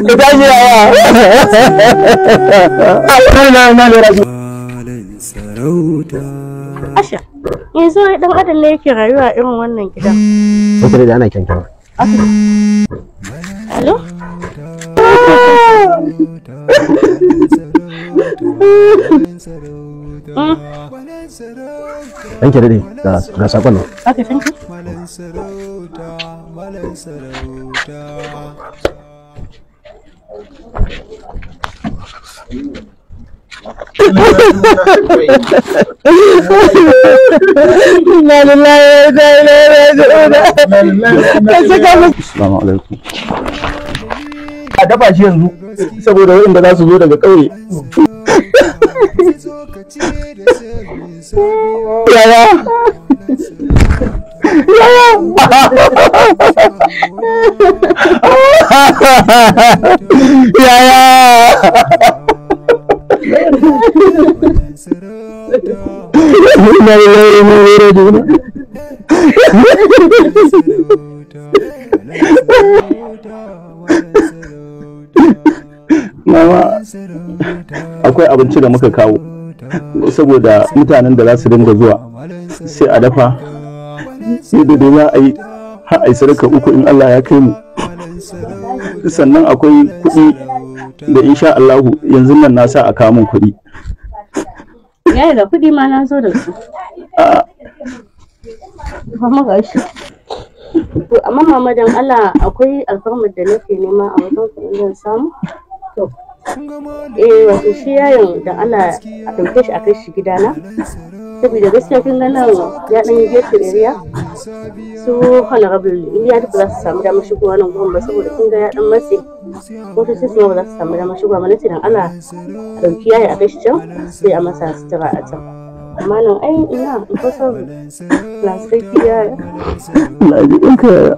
Ka tashi yaya. Asha, yanzu wai dan adam ne yake rayuwa irin wannan gidan. Sai da ana kyankyawa. Alo? Ranke daɗe ga sakon nan. Okay, thank you. Inna lillahi wa inna ilaihi raji'un. Ka saka mu. Assalamu alaikum. A dafa shi yanzu saboda waɗanda za su zo daga ƙauye. Yaya. Yaya. Yaya. Inna lillahi wa inna ilaihi raji'un. Mama, akwai abinci da muka kawo saboda mutanen da za su dinga zuwa sai a dafa, sai da dai za a yi har a yi sadaka uku in Allah ya kai mu. Sannan akwai kuɗi da insha Allahu yanzu nan na sa a kawo min kuɗi. Yaya da kuɗi ma na zo da su. Mama ga shi. To amma mama dan Allah akwai alfarmar da nake nema a wajen ku in zan samu? To. Eh wato shi yaron da Allah a ɗauke shi a kai shi gidana. Saboda gaskiya kin ga nan ya ɗan yi gefe area. Su honorable Iliya duk ba za su samu damar shigowa nan gurin ba saboda kin ga ya ɗan matse. Motoci su ma ba za su samu damar shigowa ba, nace dan Allah a ɗauki yaya a kai shi can sai a masa sutura a can. Amma nan ai ina in fa na sarki yaya. Allah ya ji ɗinka yaya.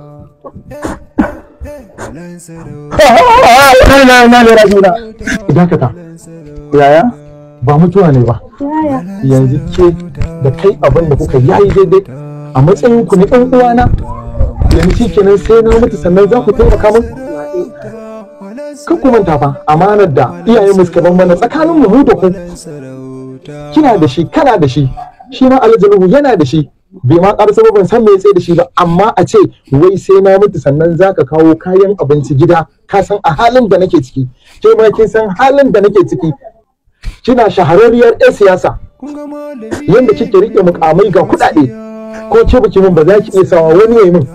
Na na rajuna. Dakata. Yaya? Ba mutuwa ne ba. Yaya. Yanzu ke da kai abin da kuka yayi daidai a matsayin ku na ɗan uwana. Yanzu shikenan sai na mutu sannan za ku taimaka min. Kan ku manta fa amanar da iyayen mu suka ban mana tsakanin mu da ku. Kina da shi, kana da shi, shi ma Alhaji Nuhu yana da shi. Bai ma ƙarasa ba, ban san me ya tsaye da shi ba, amma a ce wai sai na mutu sannan za ka kawo kayan abinci gida, ka san a halin da nake ciki, ke ma kin san halin da nake ciki. Kina shahararriyar 'yan siyasa, yanda kike rike mukamai ga kuɗaɗe, ko ke baki min ba za ki iya sawa wani ya yi min,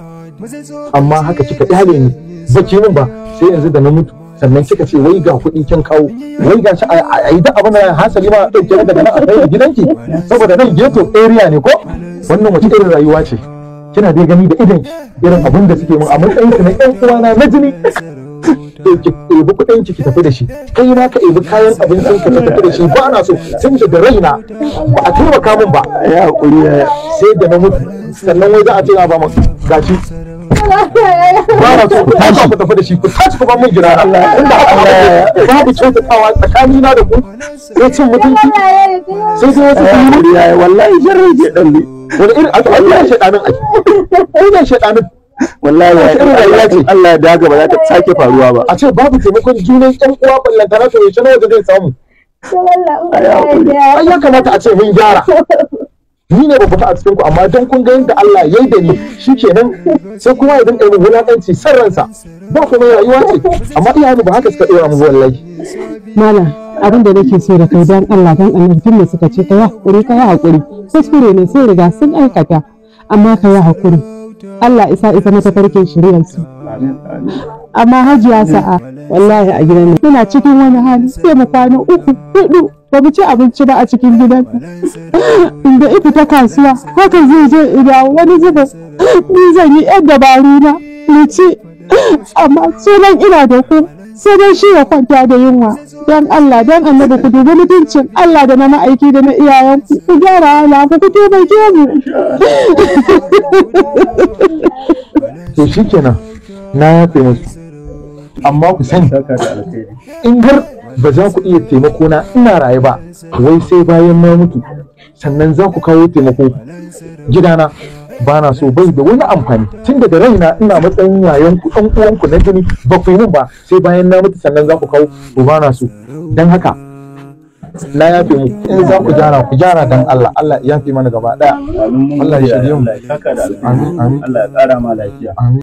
amma haka kika ƙyale ni baki min ba, sai yanzu da na mutu sannan kika ce wai ga kuɗi kin kawo, wai ga shi a yi duk abin da hasali ma ɗauke daga nan a kai gidanki, saboda nan ghetto area ne ko? Wannan wace irin rayuwa ce? Kina dai gani da idon irin abin da suke min a matsayin su na ƴan uwana na jini. Ki ɗebi kuɗin ki ki tafi da shi, kai ma ka ɗebi kayan abincin ka tafi da shi, ba na so tun da raina ba a taimaka min ba. Ya haƙuri yaya. Sai da na mutu sannan wai za a ce na ba mu gashi. Ba na so ku tashi ku tafi da shi, ku tashi ku bar min gida. Allah inda haka babu kyautatawa tsakanina da ku, sai cin mutunci, sai dai wasu Ya haƙuri yaya, wallahi sharri ke ɗan ne. Wani irin a to Allah ya shedanin ai. Allah ya shedanin. Wallahi Wace irin rayuwa ce? Allah ya daga ba za ta sake faruwa ba. A ce babu taimakon junan ƴan uwa ballantana to yaushe na waje zai samu. Ai ya kamata a ce mun gyara. Ni ne babba a cikin ku, amma dan kun ga yadda Allah ya yi da ni shikenan sai kuma ya dinga yi min wulakanci san ransa. Ba kuma rayuwa ce, amma iyayenmu ba haka suka ɗora mu wallahi. Malam, abin da nake so da kai dan Allah dan Annabi tun da suka ce ka yi hakuri, ka yi hakuri. Kuskure ne sun riga sun aikata, amma ka yi hakuri. Allah isa isa mata farkin shiriyar su. Amma Hajiya Sa'a, wallahi a gidan nan muna cikin wani hali sai mu kwana 3, 4 ba mu ci abinci ba a cikin gidan nan. Inda ita ta kasuwa haka zai je ina wani zubin ni zan yi yan dabaru na ni ci, amma sunan ina da ku sai dai shi ya kwanta da yunwa. Don Allah don Annabi ku dubi mutuncin Allah da na ma'aiki da na iyayenku, ku gyara hala ku ku taimake mu. To shikenan na yafe musu, amma ku sani in har ba za ku iya taimako na ina raye ba, wai sai bayan na mutu sannan za ku kawo taimako gidana. Ba na so, bai da wani amfani. Tun daga raina ina matsayin yayan ku, ɗan uwanku na jini, ba ku yi min ba, sai bayan na mutu sannan za ku kawo. To ba na so. Dan haka na yafe mu. In za ku gyara, ku gyara dan Allah. Allah ya yafe mana gaba daya. Allah ya shirye mu. Allah ya saka da alheri. Amin, amin. Allah ya ƙara ma lafiya. Amin.